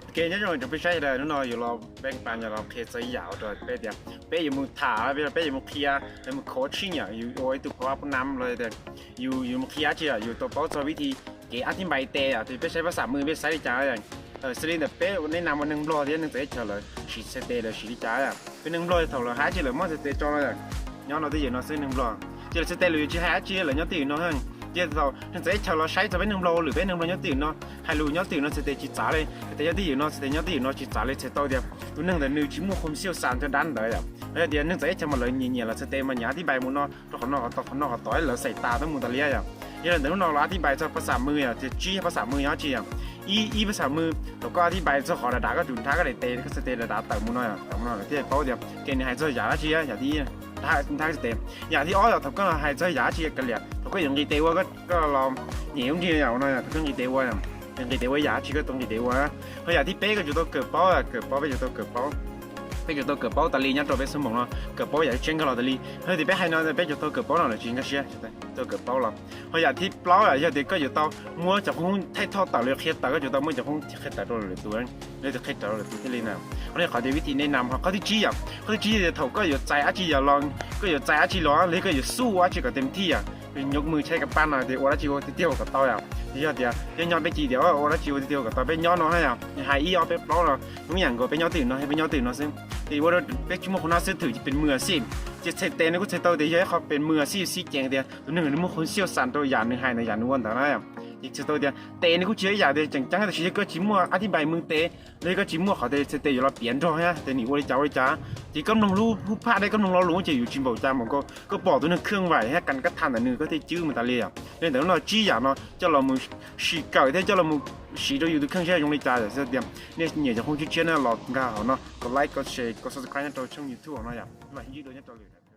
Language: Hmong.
Ok, nyob zoo rau peb saib sawv daws, hnub no yuav los peb pas los qhia txog ib yam rau peb tias peb yuav mus tham, peb yuav mus qhia, yuav mus khov tsij yam, yus ua ib tug phov pub nam los tias yus yuav mus qhia dab tsi, yus tau paub txog vib thi kev ab thib npais tes, ces peb saib pab xam mws peb saib li cas. Xws li ntawm peb ua neej nam ua neeg Nplog thiab neeg txawv teb chaws lawv siv txhais tes lawv siv li cas. Peb neeg Nplog thaum lawv hais dab tsi lawv muab txhais tes tso no, nyob no twj ywm no xwb neeg Nplog. Ces lawv txhais tes lawv yuav tsis hais dab tsi, lawv nyob twj ywm no. Ces thaum neeg txawv teb chaws los saib txog peb neeg Nplog ua lwm, peb neeg Nplog nyob twj ywm no, hais lus nyob twj ywm no txhais tes tsis txav li, txhais tes nyob twj ywm no, txhais tes nyob twj ywm no tsis txav li, txhais tau tias tus neeg ntawd nws tsis muaj qhov xyuaj xas cov dab ntawd yom. Yog tias neeg txawv teb chaws mas lawv nyiam nyiam lawv txhais tes mas nyiam ab thib npais mus no rau qhov no qhov tod qhov no qhov tod lawv xais tas tuaj mus tas li yom. Yog li ntawd hnub no los ab thib npais txog pab xam mws yom, tias tsib pab xam mws yog dab tsi yom. Ib, ib pab xam mws thaum koj ab thib npais txog qhov dav dav koj tsum nrhav koj daim tes koj txhais tes dav dav tawm mus no, tawm mus no lawv thiaj paub tias ces nws hais txog yam dab tsi yam thib ib, nrhav txhais tes. Yam thib ob yog thaum koj hais txog yam dab tsi kav liam, thaum koj yuav nqis tes ua koj los nyem lub nrig yam no, thaum koj nqis tes ua, nqis tes ua yam dab tsi koj tau nqis tes ua. Ho yam thib peb koj yuav tau kawm paub, kawm paub peb yuav tau kawm paub, peb yuav tau kawm paub tas li nyob rau peb xub moos no, kawm paub yam tseeb nkag los tas li. Ho tias peb hais no peb yuav tau kawm paub no lawm tsis nkag siab, tau kawm paub los. Ho yam thib plaub yog tias koj yuav tau muab cov qoob thaij thoj tawm los qhia tawm, koj yuav tau muab cov qoob qhia tawm rau lwm tus, lwm tus qhia tawm rau lwm tus thiaj li na. Qhov no qhov tias vib thi neej nam. Ho qhov thib tsib yom, qhov thib tsib tias thaum koj yuav txais dab tsi yom los, koj yuav txais dab tsi los los koj yuav xub ua dab tsi kom tes thij yom, nyuj mws tshaib ka paj no tias ua dab tsi ua tiag tiag ua kom tau yom. Ces yog tias peb nyob peb cia tias ua dab tsi ua tiag tiag ua kom tau, peb nyob no yom, hais ib ob peb plaub no, hnub yam nkaus peb nyob twj ywm no, peb nyob twj ywm no xwb. Ces ua rau peb tsis muaj qhov no xwb, thwm ces pes mws xij. Ces txhais tes no kuj txhais tau tias yog ib qho pes mws xij, xij ceev tias tus neeg nws muaj qhov xyuaj xas rau yam nws hais ntawd yam nws ua ntawd na. Ces txhais tau tias tes nws kuj tsis yog ib yam tias tseem ceeb, tab sis yog koj tsis muaj ab thib npais mws tes, los yog koj tsis muaj qhov tes txhais tes yuav los piav nrog thiab tes nws ua li cas ua li cas, ces koj mloog lub hub phaj thiab koj mloog lo lus ces yuav tsis npaum cas npaum nkaus koj pom tus neeg khwj vais thiab koj tham ntawm nws koj thiaj cwb mus tas li yom. Li ntawd hnub no tsib yam no coj los mus sim kawm thiab coj los mus siv rau yus tus kheej saib zoo li cas. Yog tias nej nyiam cov qoob tshiab tshiab na los nkag hauv no, kov like, kov share, kov subscribe nyob rau tshooj YouTube no yom. Mam sib ntsib dua nyob rau lwm